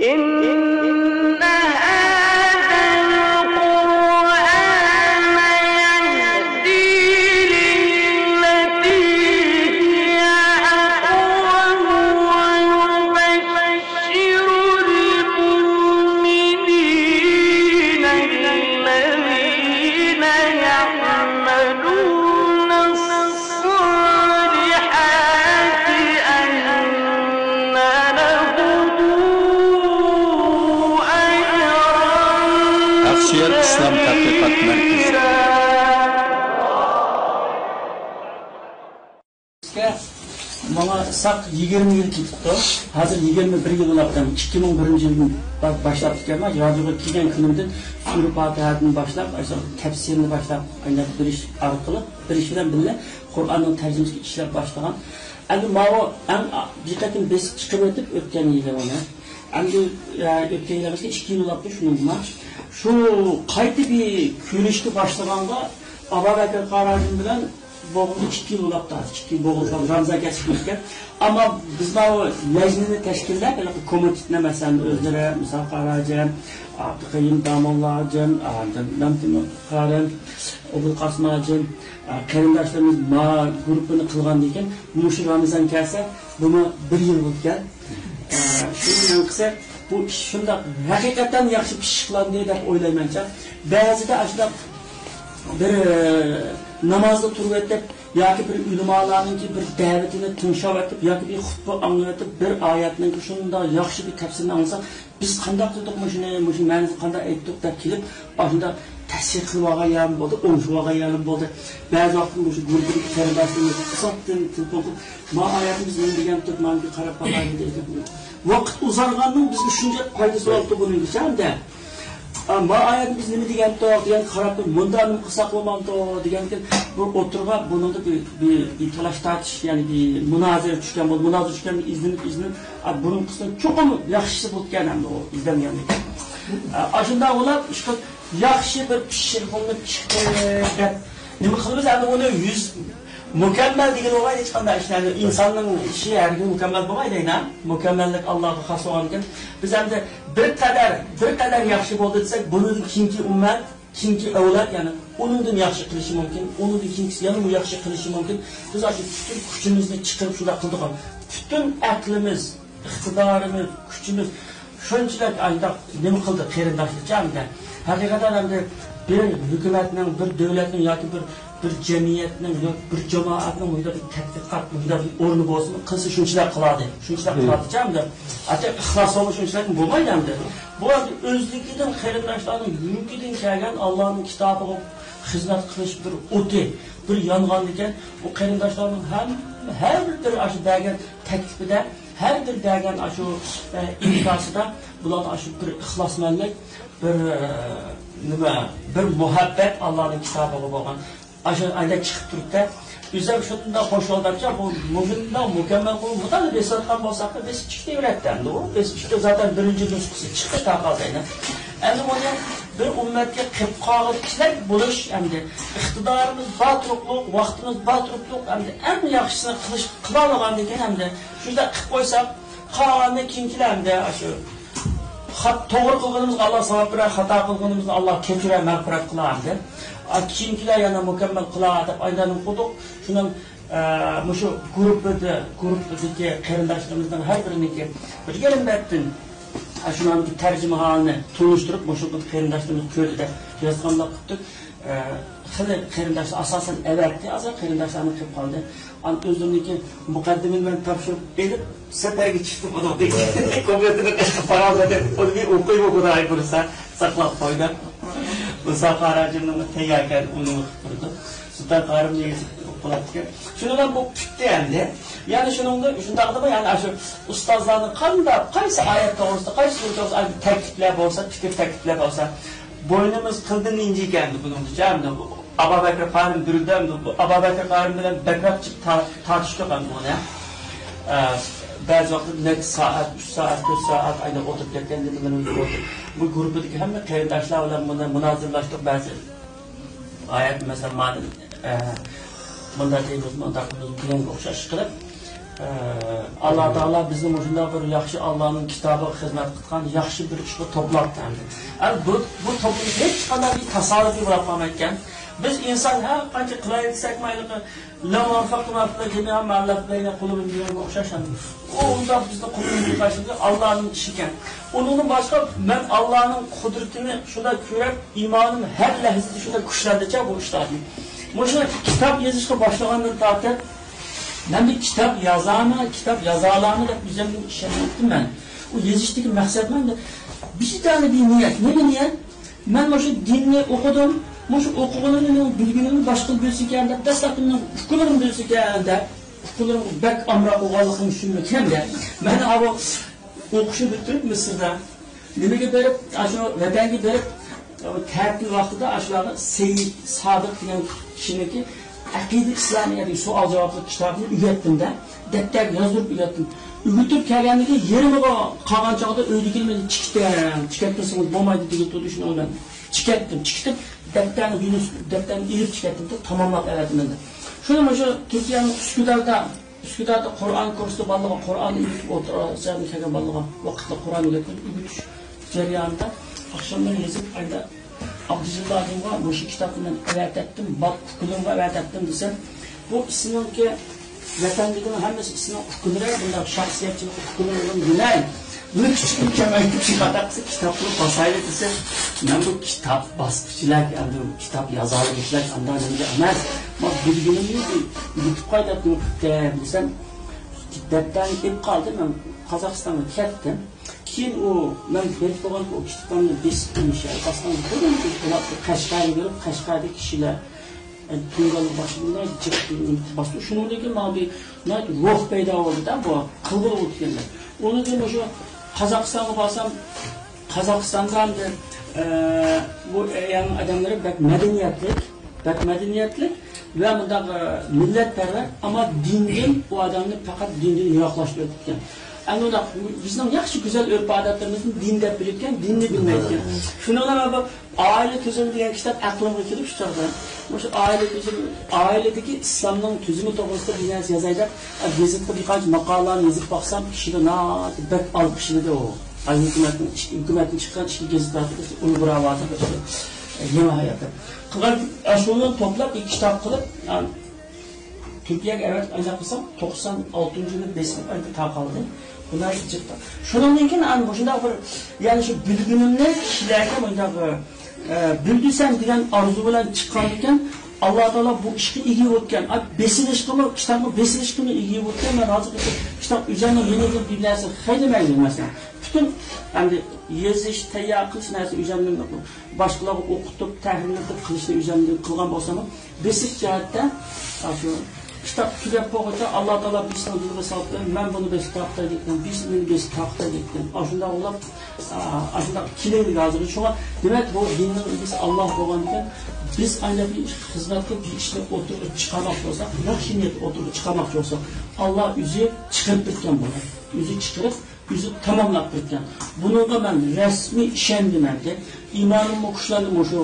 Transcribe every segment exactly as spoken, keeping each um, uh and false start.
إن هذا القرآن يهدي للتي هي أقوم ويبشر المؤمنين الذين يعملون الصالحات أن لهم أجرا ئاقسۇيەر ئىسلام تەتقىقات مەركىزى. ماڭا ساق يىگىرمە يىل كېتىپتۇ. ھازىر يىگىرمە بىر يىل بولاپتۇ. ئىككى مىڭ بىرىنچى يىلدىن با-، باشلاپتىكەنمەن. رادىيوغا كىرگەن كۈنۈمدىن سۈرە پاتىھەدىن باشلاپ، ئاشۇ تەپسىرنى باشلاپ، ئايلاپ بېرىش ئارقىلىق، بېرىش بىلەن بىللە قۇرئاننىڭ تەرجىمىسىگە ئىشلەپ باشلىغان. ئەمدى ماۋۇ ئەڭ بىر قېتىم بېسىپ چىقىۋېتىپ ئۆتكەن يىلى ئۇنى. ئەمدى، ئە، ئۆتكەن يىلى ئەمەس، ئىككى يىل بولاپتۇ شۇنىڭدىن. شۇ قايتا بىر كۆرۈشكە باشلىغانغا ئابابەكىر قارى ھاجىم بىلەن بولغىلى ئىككى يىل بولاپتۇ. ئىككى يىل بولغىلى رامىزان كەچلىك ئۆتكەن. ئەمما بىز ماۋۇ لەجنىنى تەشكىللەپ، ھېلىقى كومىتېتنى، مەسىلەن، ئۆزلىرى، مۇسا قارى ھاجىم، ئابدۇقەييۇم داموللا ھاجىم، ئاندىن مەمتىمىن قارى، ئوبۇلقاسىم ھاجىم، ئا، قېرىنداشلىرىمىز ما گۇرۇپپىنى قىلغاندىن كېيىن، مۇشۇ رامىزان كەلسە، بۇمۇ بىر يىل بولىدىكەن. ئا، شۇنىڭ قىسى، بۇ ئىش شۇنداق ھەقىقەتەن ياخشى پىششىقلاندى دەپ ئويلايمەنچە. بەزىدە ئاشۇنداق بىر، ئە، نامازدا تۇرۇۋېتىپ ياكى بىر ئۆلىمالارنىڭكى بىر دەۋىتىنى تىڭشاۋېتىپ ياكى بىر خۇتبە ئاڭلىۋېتىپ، بىر ئايەتنىڭكى شۇنداق ياخشى بىر تەپسىرىنى ئاڭلىساق، بىز قانداق قىلدۇق مۇشۇنى، مۇشۇ مەنىسىنى قانداق ئېيتتۇق دەپ كېلىپ، ئاشۇنداق تەسىر قىلىۋالغان يەرمۇ بولدى، ئوڭشىۋالغان يەرمۇ بولدى. بەزى ۋاقىتتا مۇشۇ گۇرۇپپىدىكى قېرىنداشلىرىمىز ئۇزاقتىن تېلېفون قىلىپ، ما ئايەتنى بىز نېمە دېگەنتۇق، مانا بىر قاراپ باقايلى دەيدۇ. ۋاقىت ئۇزارغاننىڭ بىزگە شۇنچە پايدىسى بولۇپتۇ بۇنىڭ ئىچىدە. ئا، ما ئايەتنى بىز نېمە دېگەنتۇق دېگەن قاراپ، مۇنداق نېمە قىلساق بولمامدۇ دېگەندىن بىر ئوتتۇرىغا بۇنىڭدا بىر، بىر، بىر تالاش تارتىش، يەنى بىر مۇنازىرە چۈشكەن بولدى. مۇنازىرە چۈشكەندىن ئىزدىنىپ، ئىزدىنىپ، ئا، بۇنىڭ قىسمى چوقۇم ياخشىسى بولىدىكەن ئەمدى ئۇ ئىزدەنگەندىن كېيىن. ئا، ئاشۇنداق بولۇپ، ئىشقىلىپ ياخشى بىر پىششىق بولۇپ چىقتى دەپ نېمە قىلىمىز؟ ئەمدى ئۇنى يۈز مۇكەممەل دېگىلى بولمايدۇ ھېچقانداق ئىشلارنى. ئىنساننىڭ ئىشى ھەرگىز مۇكەممەل بولمايدۇ، ئەينە. مۇكەممەللىك ئاللاغا خاس بولغاندىكىن، بىز ئەمدى بىر قەدەر، بىر قەدەر ياخشى بولدى دېسەك، بۇنىڭدىن كېيىنكى ئۈممەت، كېيىنكى ئەۋلاد، يەنى ئۇنىڭدىن ياخشى قىلىشى مۇمكىن، ئۇنىڭدىن كېيىنكىسى يەنىمۇ ياخشى قىلىشى مۇمكىن. بىز ئاشۇ پۈتۈن كۈچىمىزنى چىقىرىپ شۇنداق قىلدۇق. پۈتۈن ئەقلىمىز، ئىقتىدارىمىز، كۈچىمىز، شۇنچىلىك ئانداق نېمە قىلدى قېرىنداشلارچە ئەمدى. ھەقىقەتەن ئەمدى بىر ھۆكۈمەتنىڭ، بىر دۆلەتنىڭ ياكى بىر، بىر جەمئىيەتنىڭ ياكى بىر جامائەتنىڭ مۇنداق بىر تەتقىقات، مۇنداق بىر ئورنى بولسىمۇ، قىلسا شۇنچىلىك قىلاتتى. شۇنچىلىك قىلاتتىچە ئەمدى. ھەتتا ئىخلاس بولمىسا شۇنچىلىك بولمايدۇ ئەمدى. بۇ ئەمدى ئۆزلۈكىدىن قېرىنداشلارنىڭ يۈرىكىدىن كەلگەن ئاللانىڭ كىتابىغا خىزمەت قىلىش بىر ئوتى، بىر يانغاندىكەن، بۇ قېرىنداشلارنىڭ ھەم، ھەر بىر ئاشۇ بەرگەن تەكلىپىدە، ھەر بىر بەرگەن ئاشۇ، ئە، ئىنكاسىدا بۇلاردا ئاشۇ بىر ئىخلاسمەنلىك، بىر، ئە، نېمە، بىر مۇھەببەت ئاللانىڭ كىتابىغا بولغان. ئاشۇ ئايدا چىقىپ تۇرۇپتۇ. ئۆزۈم شۇنداق خوش بولدۇمچە، بۇ مۇشۇنداق مۇكەممەل قىلىپ مۇتالىئە بېسىۋاتقان بولساق، بېسىپ چىقىۋېرەتتى ئەمدى ئۇ. بېسىپ چىقتى، زاتەن بىرىنچى نۇسخىسى چىقتى تاقالدى ئەينە. ئەمدى ئۇنى بىر ئۈممەتكە قېلىپ قالغۇدەكلەر بولۇش ئەمدى ئىقتىدارىمىز بار تۇرۇقلۇق، ۋاقتىمىز بار تۇرۇقلۇق، ئەمدى ئەڭ ياخشىسىنى قىلىش، قىلالىغاندىكىن ئەمدى شۇنداق قىلىپ قويساق، قالغاننى كېيىنكىلەر ئەمدى ئاشۇ خات-، توغرا قىلغىنىمىزغا ئاللا ساۋاب بېرەر، خاتا قىلغىنىمىزنى ئاللا كەچۈرەر، مەغپىرەت قىلار ئەمدى. ئا، كېيىنكىلەر يەنە مۇكەممەل قىلار دەپ ئايلاندىن قىلدۇق. شۇنىڭ، ئە، مۇشۇ گۇرۇپپىدا، گۇرۇپپىدىكى قېرىنداشلىرىمىزنىڭ ھەر بىرىنىڭكى بىر يېرىم بەتتىن، ئە، شۇنىڭكى تەرجىمىھالىنى تونۇشتۇرۇپ، مۇشۇ قېرىنداشلىرىمىز كۆردى دەپ يازغانلار قىپتۇ. ئە، خېلى قېرىنداشلار ئاساسەن ئەۋەتتى، ئازراق قېرىنداشلارنىڭ قېلىپ قالدى. ئان ئۆزلىرىنىڭكى مۇقەددىمىنى مەن تاپشۇرۇپ ئېلىپ، سەپەرگە چىقتىم، ئۇنىڭدىن كومپيۇتېرنى قېتىپ پاراڭلىتىپ، ئۇنى ئوقۇيمۇ خۇدايى بۇيرۇسا ساقلاپ قويدۇم. مۇسا قارى ھاجىمنىڭمۇ تەيياركەن، ئۇنى ئوقۇپ تۇردۇم. سۇلتان قارىمنى يېزىپ ئوقۇلاتتىكەن. شۇنىڭ بىلەن بۇ پۈتتى ئەمدى. يەنى شۇنىڭدا، شۇنداقتىمۇ، يەنى ئاشۇ ئۇستازلارنىڭ قانداق، قايسى ئايەت توغرىسىدا، قايسى سۈرە توغرىسىدا، ئايەت تەكلىپلەر بولسا، پىكىر تەكلىپلەر بولسا، بوينىمىز قىلدىن ئىنجىيكەن بۇنىڭغىچە ئەمدى. ئابابەكىر قارىم بىردەم، ئابابەكىر قارىم بىلەن بەكرەك چىق-، تا-، تارتىشتۇق ئەمدى بۇنى. ئە، بەزى ۋاقىتتا نەچچە سائەت، ئۈچ سائەت، تۆت سائەت ئايدا ئولتۇرۇپ كەتكەن نېمىلىرىمىز بولدى. بۇ گۇرۇپپىدىكى ھەممە قېرىنداشلار بىلەن بۇنى مۇنازىرىلەشتۇق. بەزى ئايەت، مەسىلەن، مانا، ئە، مۇنداق دەيمىز، مۇنداق دەيمىز دېگەنگە ئوخشاش قىلىپ، ئاللا تائالا بىزنى مۇشۇنداق بىر ياخشى، ئاللانىڭ كىتابىغا خىزمەت قىلغان ياخشى بىر ئىشقا توپلاپتۇ ئەمدى. ئەمدى بۇ، بۇ توپلىشىش ھېچقانداق بىر تاسادىپىي بولۇپ قالمايدىكەن. بىز ئىنسان ھەر قانچە قىلاي دېسەكمۇ، ھېلىقى لا مۇۋەففەقتۇ مۇۋەففەق جەمىئا مۇئەللەف بەينە قۇلۇبىم دېگەنگە ئوخشاش ئەمدى. ئۇ ئۇنداق بىزنى قۇلۇبىمىزنى تاشلىدى، ئاللانىڭ ئىشى ئىكەن. ئۇنىڭدىن باشقا مەن ئاللانىڭ قۇدرىتىنى شۇنداق كۆرۈپ، ئىمانىم ھەر لەھزىدە شۇنداق كۈچلەندىچە بۇ ئىشلاردىن. مۇشۇ كىتاب يېزىشقا باشلىغاندىن تارتىپ، مەن بىر كىتاب يازارمەن، كىتاب يازالارمەن دەپ ئۆزۈمدىن ئىشەنمەيتتىم مەن. ئۇ يېزىشتىكى مەقسەت مەندە بىر دانە بىر نىيەت. نېمە نىيەت؟ مەن مۇشۇ دىننى ئوقۇدۇم. مۇشۇ ئوقۇغىنىمنى، بىلگىنىمنى باشقىلار بىلسىكەن دەپ، دەسلەپتە مېنىڭ ئۇكىلىرىم بىلسىكەن دەپ، ئۇكىلىرىم بەك ئامراق بولغانلىقىنى چۈشىنىمەن دە. مەن ئاۋۇ ئوقۇشنى پۈتتۈرۈپ مىسىردا، نېمىگە بېرىپ، ئاشۇ ۋەتەنگە بېرىپ، تەتىل ۋاقتىدا ئاشۇلارغا سەييىد سادىق دېگەن كىشىنىڭكى ئەقىدە ئىسلامىيە دېگەن سوئال جاۋابلىق كىتابىنى ئۆگەتتىم-دە. دەپتەرگە يازدۇرۇپ ئۆگەتتىم. ئۆگىتىپ كەلگەندىن كېيىن يېرىمىغا قالغان چاغدا ئۆيدىكىلەر مېنى چىقىتىڭ، چىقىپ تۇرسىڭىز بولمايدۇ دېگەن تۇردى، شۇنىڭ بىلەن چىقىتتىم. چىقىتىپ دەپتەرنى يۇنۇس، دەپتەرنى ئېلىپ چىقىتتىم-دە، تاماملاپ ئەۋەتتىم ئەمدى. شۇنى مۇشۇ تۈركىيەنىڭ ئۈسكۈداردا ئۈسكۈداردا قۇرئان كۇرسى بالىلىرىغا قۇرئان ئۆگىتىپ ئولتۇرۇپ، شەھەردىن كەلگەن بالىلىرغا ۋاقىتلىق قۇرئان ئۆگەتكەن، ئۆگىتىش جەريانىدا ئاخشاملىرى يېزىپ، ئايدا ئابدۇجەلىل ئاغىمغا مۇشۇ كىتابنى مەن ئەۋەتەتتىم، بار ئۇكىلىرىمغا ئەۋەتەتتىم دېسەم، بۇ ئىسىمنىڭكى ۋەتەندىكىنىڭ ھەممىسى ئىسىمنىڭ ئۇكىلىرى، بۇنداق شەخسىيەتچىلىك ئۇكىلىرىنى بىلەي. بۇنى كىچىكىنى كېمەيتىپ شۇنداق قىلسا كىتاب قىلىپ باسايلى دېسە، مەن بۇ كىتاب باسقۇچىلار، ئەمدى كىتاب يازالىغۇچىلار ئانداق نېمىدە ئەمەس. ما بىلگىنىمنى يۇتۇپ قايتىپ نېمە قىپتىم دېسەم، دەپتەرنى ئېلىپ قالدى، مەن قازاقىستانغا كەتتىم. كېيىن ئۇ مەن بېرىپ بولغان ئۇ كىتابلارنى بېسىپ قويۇش، ئاسماندا بىرىنچى قەشقەرگە بېرىپ، قەشقەردىكى كىشىلەر تۇڭگانلىق باشلىدى، جىق باستى. شۇنىڭدىن كېيىن ماڭا بىر ناھايىتى روھ پەيدا بولدى-دە، بۇ قىلغىلى بولىدىكەن دەپ. ئۇنىڭدىن كېيىن مۇشۇ قازاقىستانغا بارسام، قازاقىستاندا ئەمدى، ئە، بۇ يەرنىڭ ئادەملىرى بەك مەدەنىيەتلىك، بەك مەدەنىيەتلىك ۋە مۇنداق، ئە، مىللەتپەرۋەر، ئەمما دىندىن ئۇ ئادەمنى پەقەت دىندىن يىراقلاشتۇرۇپ كەتكەن. ئەمدى ئۇنداق بىزنىڭ ياخشى گۈزەل ئۆرپ-ئادەتلىرىمىزنى دىن دەپ بىلىدىكەن، دىننى بىلمەيدىكەن. شۇنىڭ بىلەن بۇ ئائىلە تۈزۈمى دېگەن كىتاب ئەقلىمگە كېلىپ شۇ چاغدا. مۇشۇ ئائىلە تۈزۈمى، ئائىلىدىكى ئىسلامنىڭ تۈزۈمى توغرىسىدا بىر نەرسە يازاي دەپ، گېزىتكە بىر قانچە ماقالىلەرنى يېزىپ باقسام، كىشىلەر ناھايىتى بەك ئالقىشلىدى ئۇ. ھازىر ھۆكۈمەتنىڭ ئىچ-، ھۆكۈمەتتىن چىققان ئىچكى گېزىت ئارقىلىق ئۇيغۇر ئاۋازى، يېڭى ھايات دەپ. قىلغان ئاشۇنى توپلاپ بىر كىتاب قىلىپ، تۈركىيەگە ئەۋەتىپ ئانداق قىلسام، توقسان ئالتىنچى يىلى بېسىلىپ ئەمدى تارقالدى. بۇلار جىقتا. شۇنىڭدىن كېيىن ئەنە مۇشۇنداق بىر، يەنى شۇ بىلگىنىمنى كىشىلەرگە مۇنداق، ئە، بىلدۈرسەم دېگەن ئارزۇ بىلەن چىققاندىكىن، ئاللا تائالا بۇ ئىشقا ئىگە بولۇپكەن. ئا، بېسىلىشقىمۇ، كىتابمۇ بېسىلىشقىمۇ ئىگە بولۇپكەن. مەن ھازىر كىتاب ئۆزۈمنىڭ يېنىدىن بىر نەرسە خېلى مەيلى، مەسىلەن. پۈتۈن ئەمدى يېزىش، تەييار قىلىش نەرسە ئۆزۈمنىڭ باشقىلارغا ئوقۇتۇپ، تەھرىرلىتىپ قىلىشنى ئۆزۈمدىن قىلغان بولساممۇ، بېسىش جەھەتتە، ئاشۇ كىتاب تۈگەپ بولغۇچە، ئاللا تائالا بىرسىنىڭ دىلىغا سالىپ قويۇپ، مەن بۇنى بېسىپ تارقىتاي دەيدىكەن، بىرسى مېنى بېسىپ تارقىتاي دەيدىكەن. ئاشۇنداق ئويلاپ، ئا، ئاشۇنداق كېلەيلىك ھازىر. شۇڭا، دېمەك، بۇ دىننىڭ ئىگىسى ئاللا بولغاندىكىن، بىز ئايلاپ بىر ئىشقا خىزمەت قىلىپ، بىر ئىشنى ئوتتۇرىغا چىقارماقچى بولساق، ياخشى نىيەت ئوتتۇرىغا چىقارماقچى بولساق، ئاللا ئۆزى چىقىرىپ بېرىدىكەن بۇنى. ئۆزى چىقىرىپ، ئۆزى تاماملاپ بېرىدىكەن. بۇنىڭغا مەن رەسمىي ئىشەندىم ئەمدى. ئىمانىممۇ كۈچلەندى مۇشۇ،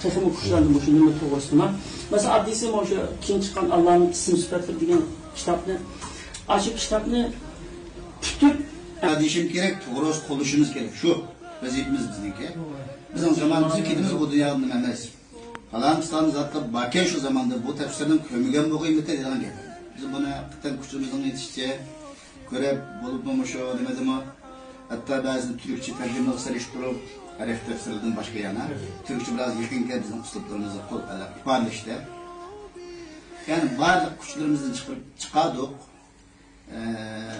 تېخىمۇ كۈچلەندى مۇشۇ نېمە توغرىسىدا. مەسىلەن، ئاددىيسى مۇشۇ كېيىن چىققان ئاللانىڭ ئىسىم سۈپەتلىرى دېگەن كىتابنى، ئاشۇ كىتابنى پۈتۈپ، دېيىشىم كېرەك، توغرا قوللىشىمىز كېرەك. شۇ ۋەزىپىمىز بىزنىڭكى. بىزنىڭ زامانىمىزدا كېتىمىز بۇ دۇنيادىن ئەمەس. پالان-پىستان زاتلار باركەن شۇ زاماندا، بۇ تەپسىرنى كۆرمىگەن بولغىيمىز دەيدىغان گەپ. بىز بۇنى ھەقىقەتەن كۈچىمىزنىڭ يېتىشىچە كۆرۈپ، بولۇپمۇ مۇشۇ نېمىدىمۇ، ھەتتا بەزىدە تۈركچە تەرجىمىلىك سېلىشتۇرۇپ، ئەرەب تەپسىرىدىن باشقا يەنە تۈركچە بىراز يېقىنكەن بىزنىڭ ئۇسلۇبلىرىمىزغا قول ئىپادىلەشتە. يەنى بارلىق كۈچلىرىمىزنى چىقىرىپ چىقاردۇق. ئە،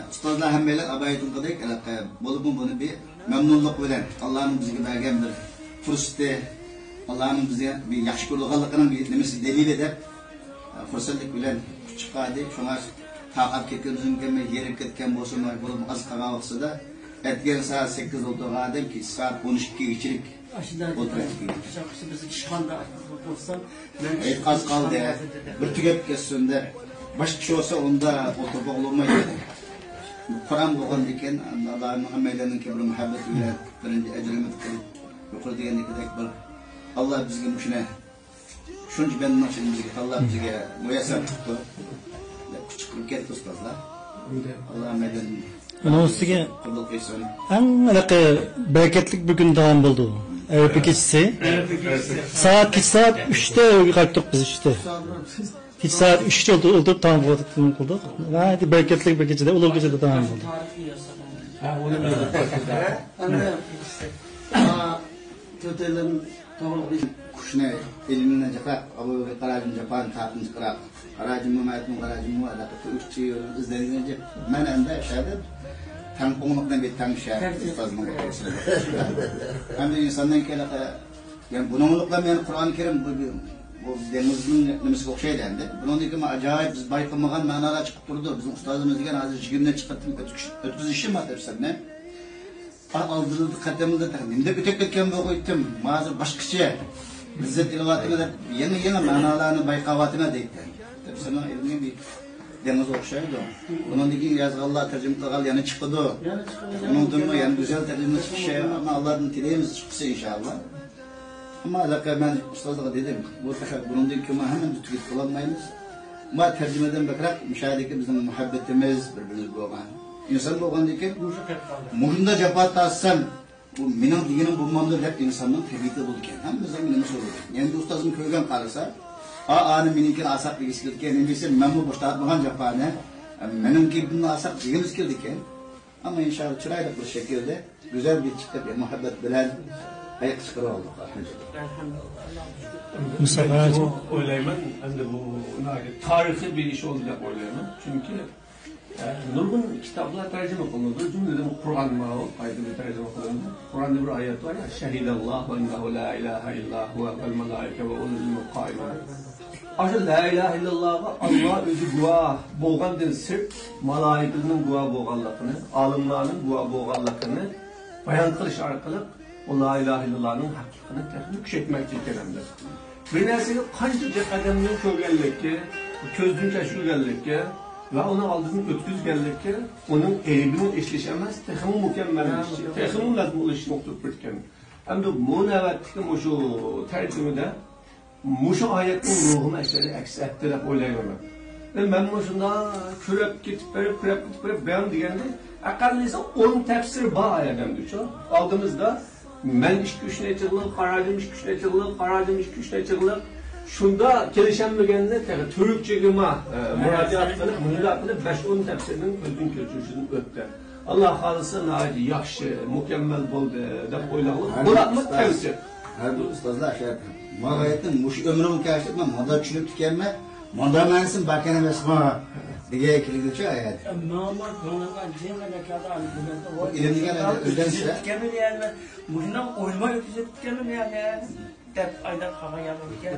ئۇستازلار ھەممەيلەن ئابايتىنقىدەك، ھېلىقى، بولۇپمۇ بۇنى بىر مەمنۇنلۇق بىلەن، ئاللانىڭ بىزگە بەرگەن بىر پۇرسىتى، ئاللانىڭ بىزگە بىر ياخشى كۆرىدىغانلىقىنىڭ بىر نېمىسى، دەلىلى دەپ، ئە، خۇرسەنلىك بىلەن كۈچ چىقاردى. شۇڭا تاقەت كەتكەن ئۈزۈمكەن، يېرىم كەتكەن بولسىمۇ، بولۇپمۇ ئاز قالغان ۋاقتىدا، ئەتىگەن سائەت سەككىز ئولتۇرغان ئادەم كېچە سائەت ئون ئىككىگىچىلىك ئاشۇنداق ئولتۇراتتى. ئىشقاندا بولسام، مەن ئېيتقاز قالدى. بىر تۈگەپ كەتسۇن دەپ. باشقا ئىش بولسا، ئۇندا ئولتۇرغىلى بولمايدۇ. قۇرئان بولغاندىكىن، ئاللانىڭ ھەممەيلەننىڭ كىبرى مۇھەببىتى بىلەن بىرىنچى ئەجرىمىز قىلىپ، يۇقىرى دېگەندىكىدەك بىر، ئاللا بىزگە مۇشۇنى، شۇنچە بەندىنىڭ ئىچىدىن بىزگە تاللاپ، بىزگە مۇيەسسەر قىپتۇ دەپ، كۈچ چىقىرىپ كەتتى ئۇستازلار. ئاللا مەدەت ئۇنىڭ ئۈستىگە قوبۇل قىلسۇن. ئەڭ ھېلىقى بەرىكەتلىك بىر كۈن تامام بولدى. ئەرەپە كېچىسى. سائەت، كېچە سائەت ئۈچتە ئۆيگە قايتتۇق بىز، ئۈچتە. كېچە سائەت ئۈچكىچە ئولتۇر-، ئولتۇرۇپ تامام قىلدۇق. ناھايىتى بەرىكەتلىك بىر كېچىدە، ئۇلۇغ كېچىدە تامام بولدى. تۆتەيلەن توغرا قۇشنى ئېلىمىنى جىقراق، ئابۇ قاراجىم جاپانى تارتىنچىقراق. قاراجىممۇ، مەتمۇ، قاراجىممۇ، ئەلەقە ئۈچ يىل ئىزدەنگەن جىق. مەن ئەمدى شەدە تەڭپۇڭلۇقنى بىر تەڭ شە ئۇستازنىڭ ئوتتۇرىسىدا. ئەمدى ئىنساندىن كېيىن، يەنى بۇنىڭلىقلا مەن قۇرئان كەرىم بۇ، بۇ دېڭىزنىڭ نېمىسىگە ئوخشايدۇ ئەمدى. بۇنىڭدىن كېيىن ئاجايىپ بىز بايقىمىغان مەنالار چىقىپ تۇرىدۇ. بىزنىڭ ئۇستازىمىز دېگەن ھازىر يىگىرمە چىقىپ ئۆتكۈزۈشى بار دەپسەن. ئا، ئالدىمىزدا، قەدىمىزدە تېخى نېمىدەپ ئۆتۈپ كەتكەن بولغىيتتىم، ھازىر باشقىچە لەززەت ئېلىۋاتىمەن دەپ، يېڭى، يېڭى مەنالارنى بايقاۋاتىمەن دەيتتى. دەپ سېنىڭ ئىلمىڭ بىر دېڭىزغا ئوخشايدۇ. ئۇنىڭدىن كېيىن يازغانلار، تەرجىمە قىلغان يەنە چىقىدۇ. يەنە چىقىدۇ. ئۇنىڭدىنمۇ يەنە گۈزەل تەرجىمە چىقىشى، ئەمما ئاللادىن تىلەيمىز چىقسا ئىنشاللا. ئەمما ھېلىقى مەن ئۇستازلارغا دېدىم، بۇ تېخى بۇنىڭدىن كېيىن ھەممىنى تۈگىتىپ بولالمايمىز. ئەمما تەرجىمىدىن بەكرەك مۇشۇ يەردىكى بىزنىڭ مۇھەببىتىمىز بىر-بىرىمىزگە بولغان. ئىنسان بولغاندىن كېيىن مۇشۇنداق جاپا تارتسام، بۇ مېنىڭ دېگىنىم بولمامدۇ دەپ ئىنساننىڭ تەبىئىتى بولىدىكەن. ھەممىمىزنىڭ نېمىسى بولىدۇ. يەنە بۇ ئۇستازنى كۆرگەن قارىسا، ئا، ئانى مېنىڭكىنى ئالساق دېگۈسى كېلىدىكەن. نېمە دېسە، مەنمۇ بوش تارتمىغان جاپانى. مېنىڭكىنى ئالساق دېگۈمىز كېلىدىكەن. ئەمما ئىنشاللا چىرايلىق بىر شەكىلدە، گۈزەل بىر چىقىپ، مۇھەببەت بىلەن ھاياتقا چىقىرىۋالدۇق. ئەلھەمدۇلىللا. مۇسابىقە بۇ ئويلايمەن، ئەمدى بۇ ناھايىتى تارىخىي بىر ئىش بولدى دەپ ئويلايمەن. چۈنكى، ئە، نۇرغۇن كىتابلار تەرجىمە قىلىنىدۇ، جۈملىدىن قۇرئانمۇ قايتىدىن تەرجىمە قىلىنىدۇ. قۇرئاندا بىر ئايەت بار يا، شەھىدەللاھۇ ئەننەھۇ لا ئىلاھە ئىللا ھۇۋە ۋەل مەلائىكە ۋە ئۇلۇل ئىلمى قائىمەن. ئاشۇ لا ئىلاھە ئىللاللاھقا ئاللا ئۆزى گۇۋاھ بولغاندىن سىرت، مالائىكىنىڭ گۇۋاھ بولغانلىقىنى، ئالىملارنىڭ گۇۋاھ بولغانلىقىنى بايان قىلىش ئارقىلىق، ئۇ لا ئىلاھە ئىللاللانىڭ ھەققىنى تېخىمۇ كۈچەيتمەكچى ئىكەن ئەمدى. بىر نەرسىگە قانچە جىق ئادەمنىڭ كۆرگەنلىكى، كۆزدىن كەچۈرگەنلىكى ۋە ئۇنىڭ ئالدىدىن ئۆتكۈزگەنلىكى، ئۇنىڭ ئەيىبىنىڭ ئېچىلىشى ئەمەس، تېخىمۇ مۇكەممەللىشىشى، تېخىمۇ مەزمۇنلىشىشىنى ئۇقتۇرۇپ بېرىدىكەن. ئەمدى بۇ نۆۋەتتىكى مۇشۇ تەرجىمىدە مۇشۇ ئايەتنىڭ روھىنى ئەكس، ئەكس ئەتتى دەپ ئويلايمەن مەن. مەن مۇشۇنداق كۈرەپ كېتىپ بېرىپ، كۈرەپ كېتىپ بېرىپ، بەم دېگەندە، ئەقەللىسى ئون تەپسىر بار ئادەمدىچۇ. ئالدىمىزدا مەن ئىككى ئۈچ نەچچە يىللىق، قاراجىم ئىككى ئۈچ نەچچە يىللىق، قاراجىم ئىككى ئۈچ نەچچە يىللىق. شۇنداق كېلىشەلمىگەندە تېخى تۈركچىگىمۇ، ئە، مۇراجىئەت قىلىپ، مۇنداق قىلىپ بەش ئون تەپسىرنىڭ كۆزدىن كەچۈرۈشىدىن ئۆتتى. ئاللا خالىسا ناھايىتى ياخشى، مۇكەممەل بولدى دەپ ئويلاڭلار. ھەر بۇلارمۇ ئۇستاز، تەۋسىيە. ھەر بىر ئۇستازلار شۇ ئايەتنى، ماڭا ئېيتىڭ، مۇشۇ ئۆمرۈمگە كەچتىم، مەن مۇنداق چۈشىنىپتىكەنمەن، مۇنداق مەنىسىمۇ باركەن ئەمەسمۇ دېگەن كېلىدۇچۇ ئايەت. ئىلىم دېگەن ئەمدى ئۆزلەنسە. مۇشۇنداق ئويلىماي ئۆتكۈزۈپتىكەنمەن يەنى دەپ ئايلاپ قالغان يەردىكەن.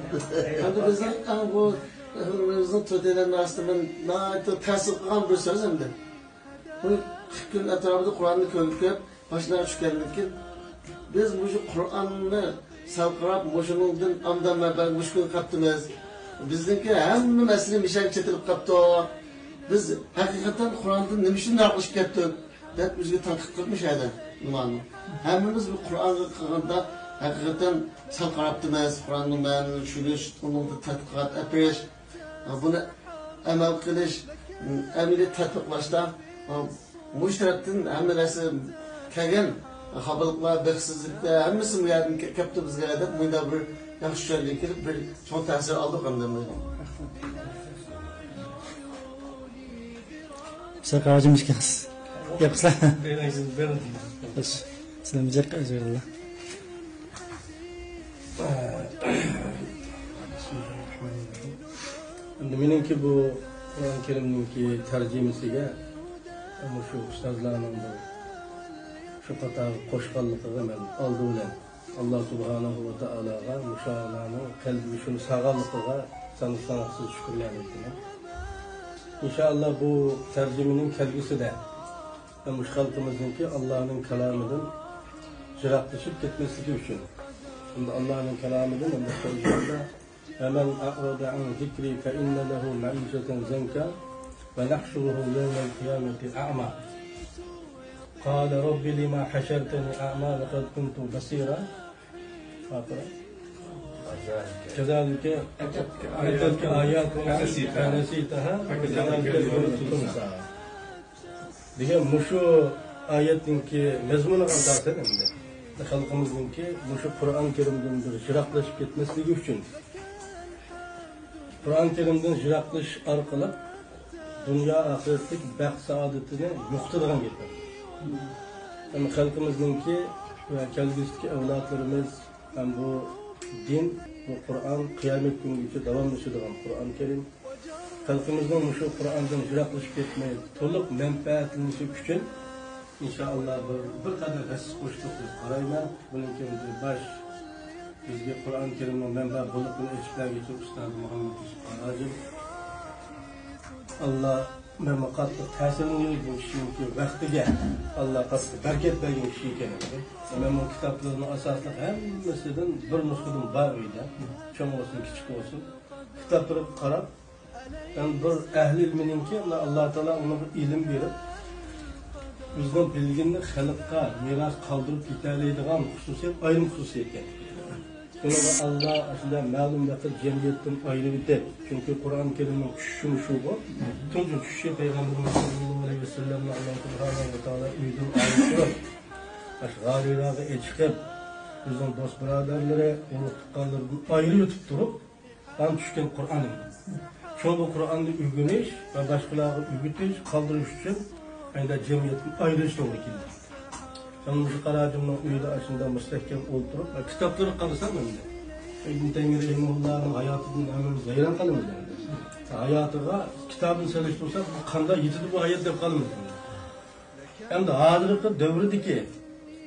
ئەمدى بىزنىڭ ئەڭ بۇ ئۆمرىمىزنىڭ تۆتەيلەن ئارىسىدا مەن ناھايىتى تەسىر قىلغان بىر سۆز ئەمدى. بۇ قىرىق كۈن ئەتراپىدا قۇرئاننى كۆرۈپ كېلىپ، باشلارغا چۈشكەندىن كېيىن، بىز مۇشۇ قۇرئاننى سەل قاراپ، مۇشۇنىڭدىن ئامدان مەنپەئەت مۇشۇ كۈنگە قاپتىمىز. بىزنىڭكى ھەممە مەسىلە مىشەگە چېتىلىپ قاپتۇ. بىز ھەقىقەتەن قۇرئاندىن نېمە ئۈچۈن ناخىش كەتتۇق دەپ ئۆزىگە تەنقىد قىلىپ مۇشۇ يەردە نېمانى. ھەممىمىز بۇ قۇرئانغا قىلغاندا ھەقىقەتەن سەل قاراپتىمىز، قۇرئاننىڭ مەنىنى چۈشىنىش، ئۇنىڭدا تەتقىقات ئېلىپ بېرىش، بۇنى ئەمەل قىلىش، ئەمەلىي تەتبىقلاشتا، مۇشۇ تەرەپتىن ھەممە نەرسە كەلگەن خاپىلىقلار، بەختسىزلىكلەر، ھەممىسى بۇ يەردىن كە-، كەپتۇ بىزگە دەپ، مۇنداق بىر ياخشى چۈشەنگە كېلىپ، بىر چوڭ تەسىر ئالدۇق ئەمدى. سىلەر قاراجىمىشكەنسىز. گەپ قىلسىلا. بېرىڭ، سىز بېرىڭ. خوش. سىلەرمۇ جىق ئەجىرلەر. ئەمدى مېنىڭكى بۇ قۇرئان كەرىمنىڭكى تەرجىمىسىگە مۇشۇ ئۇستازلارنىڭ بىر شۇ قاتارغا قوشقانلىقىغا مەن ئالدى بىلەن ئاللا سۇبھانەھۇ ۋە تائالاغا مۇشۇلارنىڭ قەلبىگە شۇنى سالغانلىقىغا سان-، ساناقسىز شۈكۈرلەرنى ئېيتىمەن. ئىنشائاللا بۇ تەرجىمىنىڭ كەلگۈسىدە مۇشۇ خەلقىمىزنىڭكى ئاللانىڭ كالامىدىن يىراقلىشىپ كەتمەسلىكى ئۈچۈن، ئەمدى ئاللانىڭ كالامىدىن ئەمدى قويغاندا، ومن أعرض عن ذكري فإن له معيشة ضنكا ونحشره يوم القيامة أعمى. قال رب لم حشرتني أعمى وقد كنت بصيرا. كذلك أتتك آياتنا فنسيتها وكذلك اليوم تنسى. دېگەن مۇشۇ ئايەتنىڭكى مەزمۇنىغا ئاساسەن، ئەمدى خەلقىمىزنىڭكى مۇشۇ قۇرئان كەرىمدىن بىر يىراقلىشىپ كەتمەسلىكى ئۈچۈن، قۇرئان كەرىمدىن يىراقلىشىش ئارقىلىق دۇنيا ئاخىرەتلىك بەخت سائادىتىنى يوقىتىدىغان گەپ. ئەمما خەلقىمىزنىڭكى ۋە كەلگۈسىدىكى ئەۋلادلىرىمىز ھەم بۇ دىن، بۇ قۇرئان قىيامەت كۈنىگىچە داۋاملىشىدىغان قۇرئان كەرىم. خەلقىمىزنىڭ مۇشۇ قۇرئاندىن يىراقلىشىپ كەتمەي، تولۇق مەنپەئەتلىنىشى ئۈچۈن، ئىنشائاللا، بىر، بىر قەدەر ھەسسە قوشتۇق دەپ قارايمەن. بۇنىڭ كەينىدە باش بىزگە قۇرئان كەرىمنىڭ مەنبە بولۇقىنى ئېچىپ بەرگۈچى ئۇستازى مۇھەممەد يۈسۈپ ھاجىم. ئاللا، مەنمۇ قاتتىق تەسىرلىنىپ، بۇ كىشىنىڭكى ۋاقتىگە ئاللا قاتتىق بەرىكەت بەرگەن كىشى ئىكەن. مەن بۇ كىتابلىرىنى ئاساسلىق ھەممىسىدىن بىر نۇسخىدىن بار ئۆيدە. چوڭ بولسۇن، كىچىك بولسۇن. كىتابلىرىغا قاراپ، يەنى بىر ئەھلى ئىلمىنىڭكى، ئاللا تائالا ئۇنىڭغا ئىلىم بېرىپ، ئۆزىنىڭ بىلگىنىنى خەلققە مىراس قالدۇرۇپ كېتەلەيدىغان خۇسۇسىيەت، ئايرىم خۇسۇسىيەت ئىكەن. شۇنىڭغا ئاللا ئاشۇنداق مەلۇم بىر جەمئىيەتتىن ئايرىۋېتىپ، چۈنكى قۇرئان كەرىمنىڭ چۈشۈشى مۇشۇغۇ. تۇنجى چۈشۈشى پەيغەمبىرىمىز ساللاللاھۇ ئەلەيھى ۋەسەللەمنى ئاللا سۇبھانەھۇ ۋە تائالا ئۆيدىن ئايرىپ تۇرۇپ، ئاشۇ غار ھىراغا ئېچىقىپ، ئۆزىنىڭ دوست بۇرادەرلىرى، ئۇرۇق تۇغقانلىرىدىن ئايرىۋېتىپ تۇرۇپ، ئان چۈشكەن قۇرئان ئىدى. شۇڭا بۇ قۇرئاننى ئۆگىنىش ۋە باشقىلارغا ئۆگىتىش، قالدۇرۇش ئۈچۈن ئەمدى جەمئىيەتتىن ئايرىلىش توغرا كېلدى. مەن مۇشۇ قاراجىمنىڭ ئۆيىدە ئاشۇنداق مۇستەھكەم ئولتۇرۇپ، ۋە كىتابلىرىغا قارىسام ئەمدى، ئىبن تەيمىيە رەھىمەھۇللانىڭ ھاياتىدىن ھەممىمىز ھەيران قالىمىز ئەمدى. ھاياتىغا كىتابىنى سېلىشتۇرساق، بۇ قانداق يېتىدۇ بۇ ھايات دەپ قالىمىز ئەمدى. ئەمدى ھازىرقى دەۋردىكى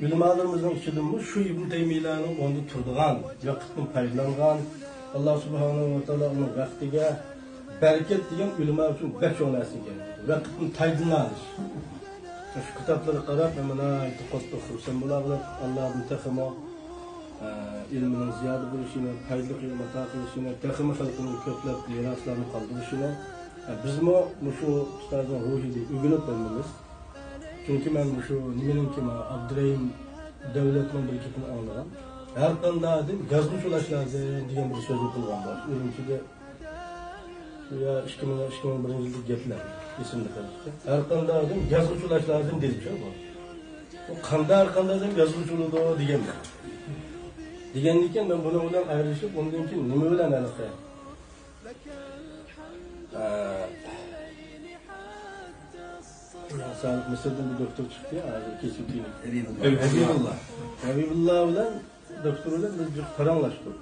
ئۆلىمالىرىمىزنىڭ ئىچىدىنمۇ شۇ ئىبن تەيمىيەلەرنىڭ ئورنىدا تۇرىدىغان، ۋاقىتتىن پايدىلانغان، ئاللا سۇبھانەھۇ ۋە تائالا ئۇنىڭ ۋاقتىگە بەرىكەت دېگەن ئۆلىما ئۈچۈن بەك چوڭ نەرسە ئىكەن. ۋاقىتتىن پايدىلىنالىش. شۇ كىتابلارغا قاراپ، مەن ناھايىتى قاتتىق خۇرسەن بولاقىلىپ، ئاللادىن تېخىمۇ، ئە، ئىلمىنىڭ زىيادە بولۇشىنى، پايدىلىق ئىلىم ئاتا قىلىشىنى، تېخىمۇ خەلقىمىزگە كۆپلەپ مىراسلارنى قالدۇرۇشىنى، ئە، بىزمۇ مۇشۇ ئۇستازنىڭ روھىدىن ئۆگىنىپ ھەممىمىز. چۈنكى مەن مۇشۇ نېمىنىڭكى، مانا، ئابدۇرېھىم دۆلەتنىڭ بىر گېپىنى ئاڭلىغان. ھەر قانداق ئادەم يازغۇچى بولۇش لازىم دېگەن بىر سۆزنى قىلغان بار. ئۈرۈمچىدە يا ئىككى مىڭ، ئىككى مىڭ بىرىنچى يىلدا گەپلەر ئېسىمدە قالدى. ھەر قانداق ئادەم يازغۇچى بولۇش لازىم دېدىچۇ بۇ. بۇ قانداق، ھەر قانداق ئادەم يازغۇچى بولىدۇ دېگەن بار. دېگەندىن كېيىن مەن بۇنىڭ بىلەن ئايرىلىشىپ، ئۇندىن كېيىن نېمە بىلەن ھېلىقى ئە، سابىق مىسىردىن بىر دوكتور چىقتى، ھازىر كېسىپ كىيىنىپ. ھەبىبۇللا. ھەبىبۇللا بىلەن دوكتور بىلەن بىز جىق پاراڭلاشتۇق.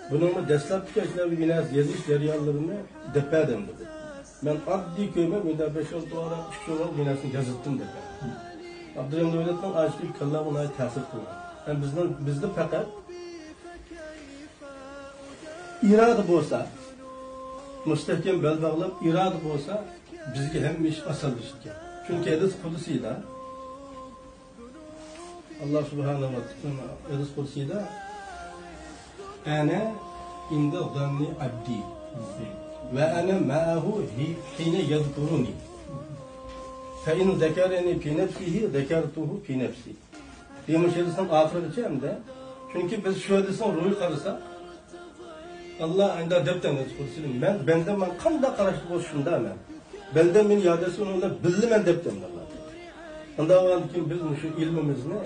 بۇنىڭمۇ دەسلەپكى ئەشۇنداق بىر بىناسى يېزىش جەريانلىرىنى دەپ بەردى ئەمدى بۇ. مەن ئاددىي كۆيمەن، مۇنداق بەش-ئالتە ۋاراق، ئۈچ ۋاراق بىناسىنى يازدىم دەپ بەردى. ئابدۇرېھىم دۆلەتنىڭ ئاشۇ كاللىغا ناھايىتى تەسىر قىلغان. ھەم بىزنىڭ، بىزدە پەقەت ئىرادە بولسا، مۇستەھكەم بەل باغلاپ، ئىرادە بولسا، بىزگە ھەممە ئىش ئاسانلىشىدىكەن. چۈنكى ھەدىس قۇدسىيدا، ئاللا سۇبھانەھۇ ۋە تائالا ھەدىس قۇدسىيدا، «أنا عند ظن عبدي، وأنا معه حين يذكرني، فإن ذكرني في نفسه ذكرته في نفسي.» دېمىش ھەدىسنىڭ ئاخىرىغىچە ھەمدە. چۈنكى بىز شۇ ھەدىسنىڭ روھىغا قارىساق، ئاللا ئەندە دەپتۇ ھەدىس قۇدسىدا، مەن بەندەم مەن قانداق قاراشتا بولسا شۇنداق مەن. بەندەم مېنى ياد ئەتسە ئۇنىڭ بىلەن بىللە مەن دەپتۇ ئاللا. ئۇنداق بولغاندىكىن بىز مۇشۇ ئىلمىمىزنى